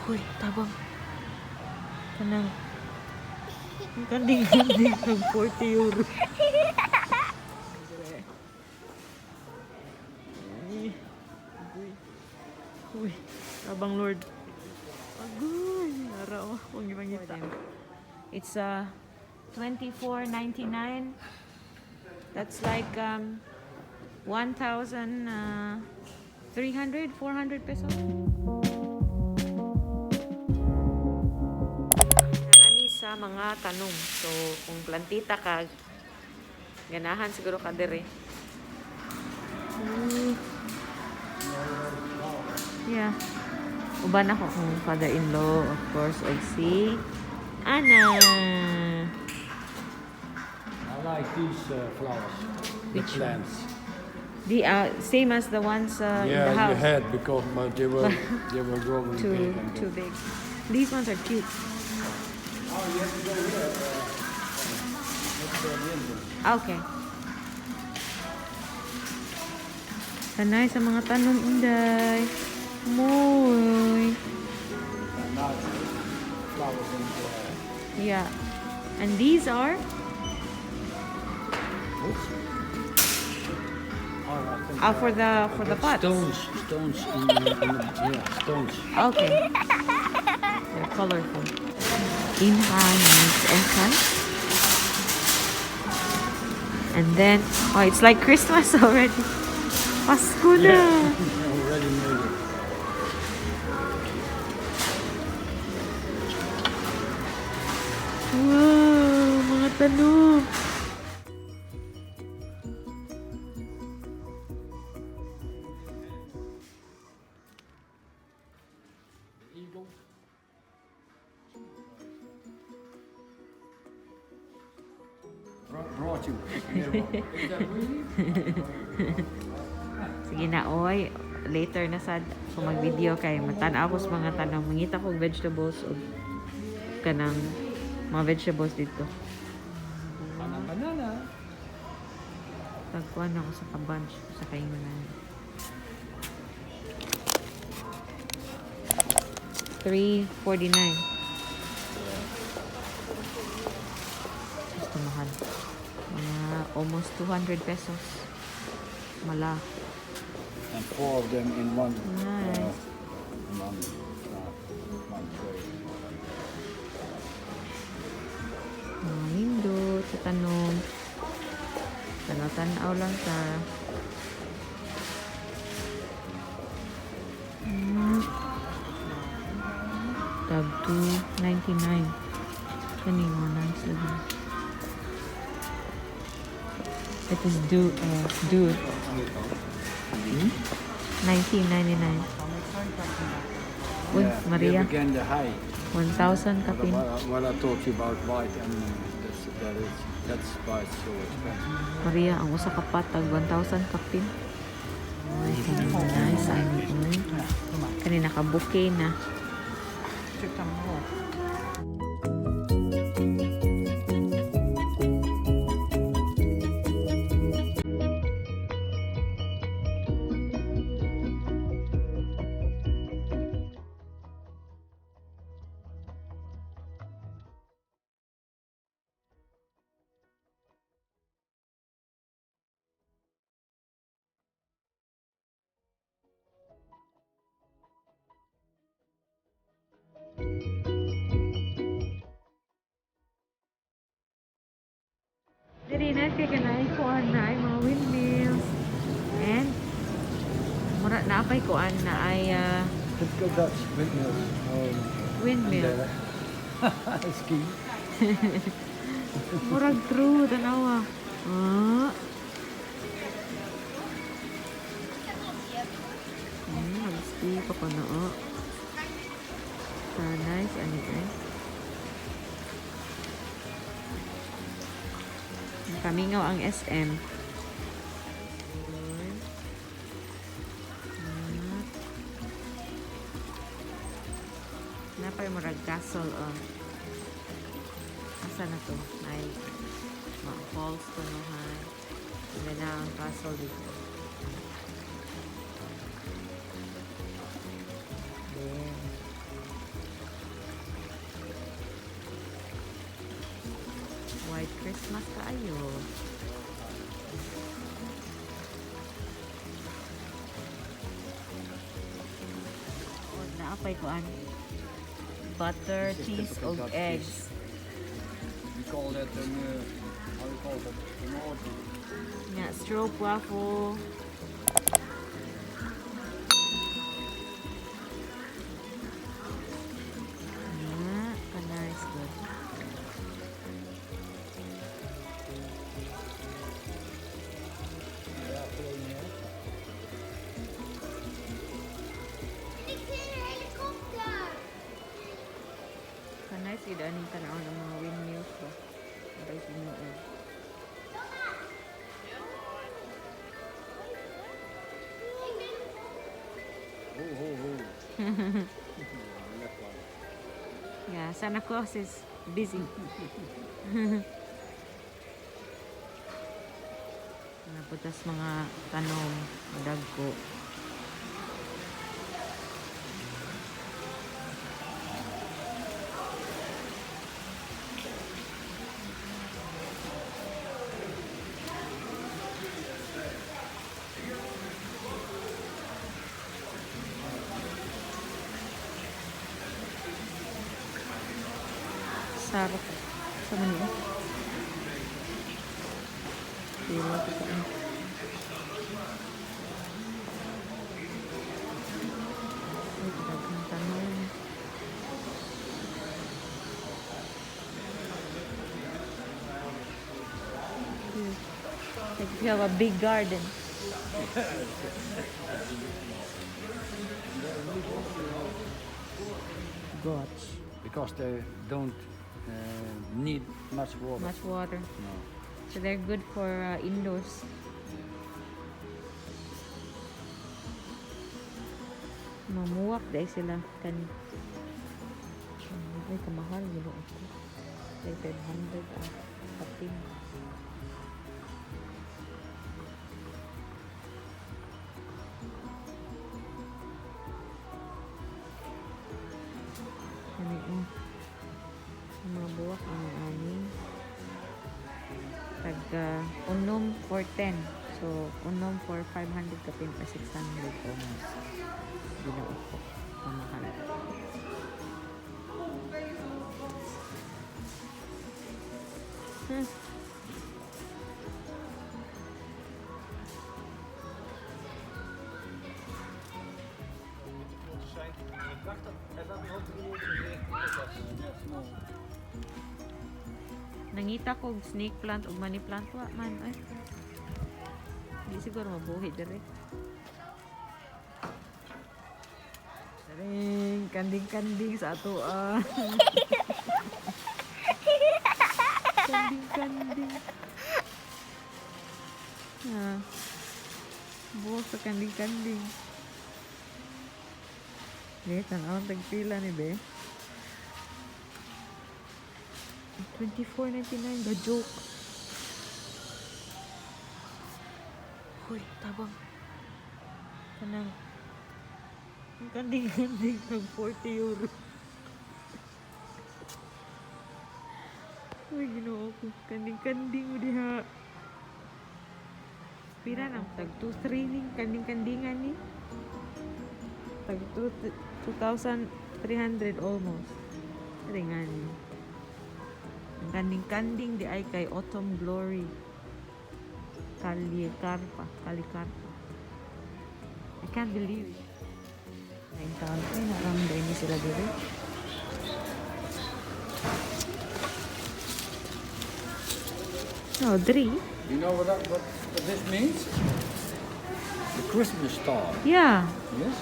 Uy, tabang. Kanang ang kanding-kanding ng €40. Uy, uy, uy, tabang Lord. Agoy, nara oh, kung gipangita. It's 24.99. That's like 1,300, 400 pesos. Ani sa mga tanong. So, kung plantita ka, ganahan siguro ka dire. Yeah. Uban ako kung father-in-law, of course, og si Ana. I like these flowers, the Which one? plants. The same as the ones in Yeah, the you house. had because but they were growing Too big and too big. These ones are cute. Oh, you have to go here. That's the entrance. Ah, okay. Sanay sa mga tanom, Inday. Moy. And now it's flowers in the Yeah. And these are? Oops. Oh, I think, Ah, for the pots. Stones, stones in the, yeah, stones. Okay. They're colorful. Inha needs entrance. And then, oh, it's like Christmas already. Pasko na. Yeah, already made it. Wow, mga tanom. Eagle. Brought you. Is that really? Sige na, oy. Later na sad kung mag-video kay matan-aw ko sa mga tanom. Mangita kog vegetables og kanang mga vegetables dito. Banana, banana. Tagkuan ako sa kabunch sa kaingunan. 3.49. Gusto mahal. Mga almost 200 pesos. Mala. And four of them in one. Nice. In one tray. Mga nindot sa tanom. Tanaw-tanaw lang ta. Tag 2.99. Kani mo nice lagi. It is due 1999. Uy, Yeah, Maria, here again the high. 1,000 What, kapin. what I told you about white and that's why it's so expensive. Maria, ang usa ka patag 1,000 kapin. Uy, kani nice ani uy. Kani naka-bouquet na. Diri na kay kanay kuan na ay mga windmills. And mura na apay kuan na ay Typical Dutch windmills. Oh, windmill. and, ski. Murag true tanawa. Ah. Nag-ski pa ko na oh. So nice ani eh. Kamingaw ang SM. Ayun. Ah. Napay murag castle oh. Asa na to? Ay, mga falls to no ha. And then ang castle dito. There. Christmas kaayo. Oh, naa pay kuan. Butter, This is cheese, typical og Dutch eggs. dish. We call that an, how we call that? An orgy. Nga, stroopwafel. Nga, ka-nice good. Ja, veel meer. Ik zie een helikopter. Ka-nice gid aning tan-aw ng mga windmills ba. Aray tinuod. Ik ben Ho, ho, ho. Ja, left one. Yeah, Santa Claus is busy. Naputas mga tanom, dagko. Sarap. Sa man yun? Pila ko pa. Ay, daghang tanom. Cute. Like if you have a big garden. Gosh. Because they don't need much water. Much water. No. So they're good for indoors. Mamuwak dahil sila kani. Ay, kamahal. Ginoo ko. Like 500 ah. Pating. Kani oh. Ang mga buwak ang ani. Tag unom for 10. So, unom for 500 kapin or 600 almost. Ginoo ko. Kamahal. Zijn. En ik dacht dat hij dat nog 3 uur. No. Nangita ko og snake plant ug money plant, wa man ay. Di siguro mabuhi dire. Ring, kanding-kanding sa ato ah. Kanding-kanding. Ah. Buhok sa kanding-kanding. Be, tan-awon tagpila ni be. 24.99, the joke. Huy, tabang. Kanang ang kanding-kanding nag €40. Uy, Ginoo ko. Kanding-kanding mo diha. Pira nang tag 2-3 ning kanding-kandingan ni. Tag 2,300 almost. Ringan. Ang kanding-kanding di ay kay Autumn Glory. Kalikarpa. Kalikarpa. I can't believe it. Na-encounter na ramday ni sila dito. Oh, drie. You know what this means? The Christmas star. Yeah. Yes?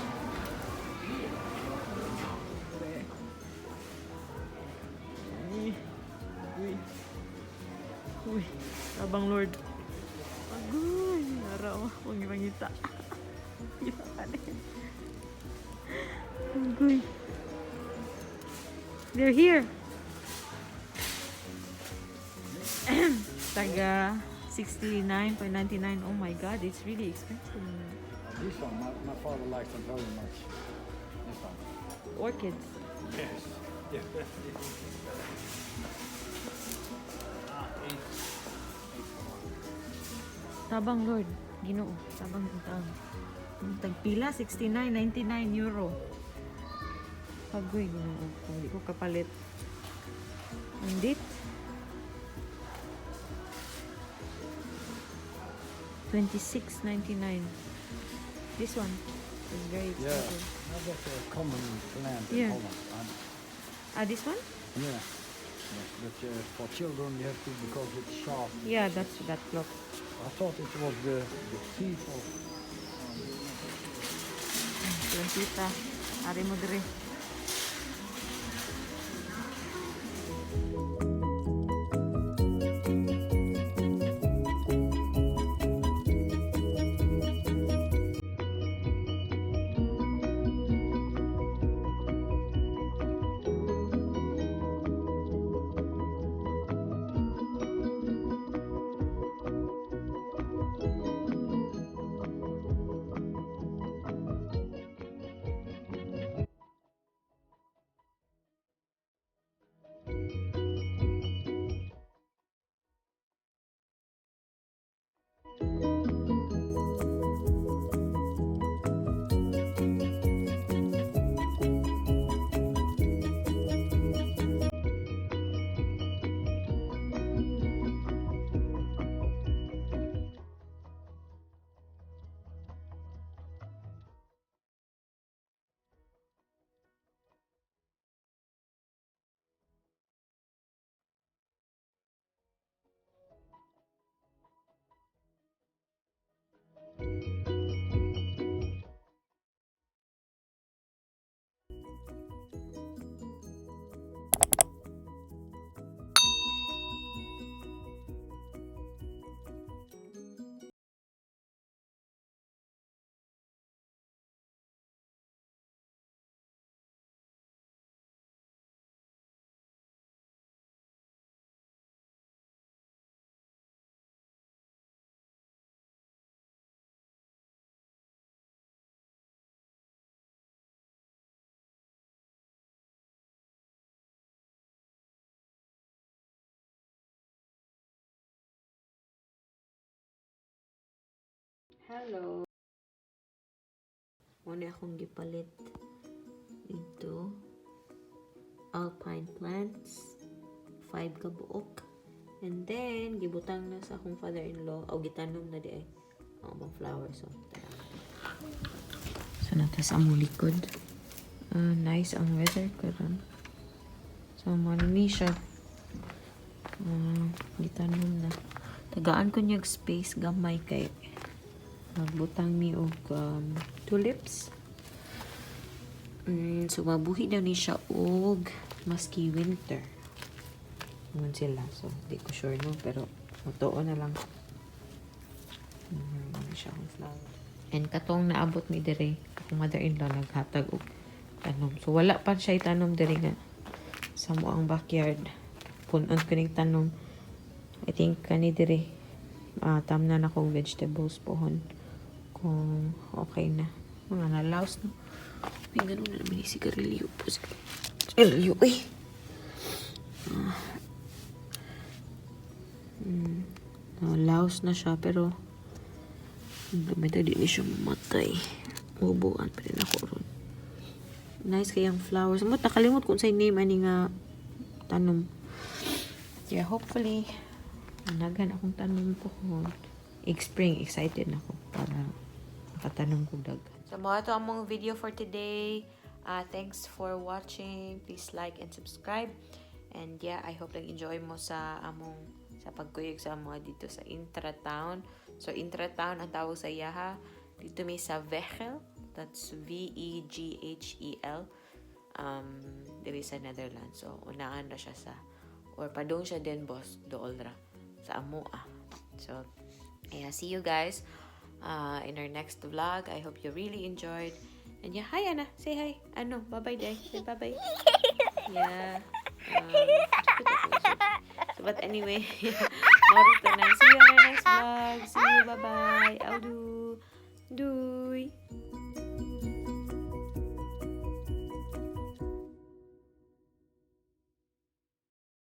Uy. Uy. Uy. Tabang Lord. Agoy. Araw. Huwag mangita. Agoy. They're here. Taga 69.99. Oh my God, it's really expensive. This one, my father likes them very much. This one. Orchids. Yes. Yeah. 8, 8. Tabang Lord, Ginoo, tabang ang taon. Ang tagpila €69.99. Pagoy Ginoo, kung di ko kapalit. Indit. 26.99. This one is very Yeah, expensive. now that's a common plant in Holland. Ah, this one? Yeah. Yes, but for children you have to, because it's sharp. Yeah, that's that clock. I thought it was the seed of. Plantita. Ari mo dire. Hello. Muna akong gipalit dito. Alpine plants. 5 ka buok. And then, gibutang na sa akong father-in-law. O, gitanom na di ay. Ang mga flowers. So, tara. So, nata sa among likod. Ah, nice ang weather karon. So, mo ni siya. Gitanom na. Tagaan ko niyag space gamay kay magbutang mi og tulips. So mabuhi daw ni siya og maski winter. Ngun sila. So di ko sure no, pero matuo na lang. Ano siya akong flower. And katong naabot mi dire, akong mother-in-law naghatag og tanom. So wala pa siya itanom dire nga sa mo ang backyard. Punon ko ning tanom. I think kani dire tamnan akong vegetables pohon kung okay na. Mga nalaos no. May ganun na naman yung sigarilyo po. Sigarilyo, eh. Laos na siya, pero gamit di ni siya mamatay. Ubuan pa rin ako ron. Nice kayang flowers. Mo nakalimot kung sa'y name ani nga tanom. Yeah, hopefully naghan akong tanom pohon. Spring, excited na ako para makatanom ko daghan. So, mao to among video for today. Thanks for watching. Please like and subscribe. And yeah, I hope nag-enjoy mo sa among sa pagkuyog sa amo dito sa Intratown. So, Intratown ang tawag sa iyaha. Dito may sa Veghel. That's Veghel. Diri sa Netherlands. So, unaan na siya sa or padung siya Den Bosch dool ra sa amoa. So, yeah, see you guys in our next vlog. I hope you really enjoyed. And yeah, hi Anna, say hi. Ano, bye-bye day. Say bye-bye. Yeah. So, but anyway, mao na. See you on our next vlog. See you. Bye-bye. Audu. Doei.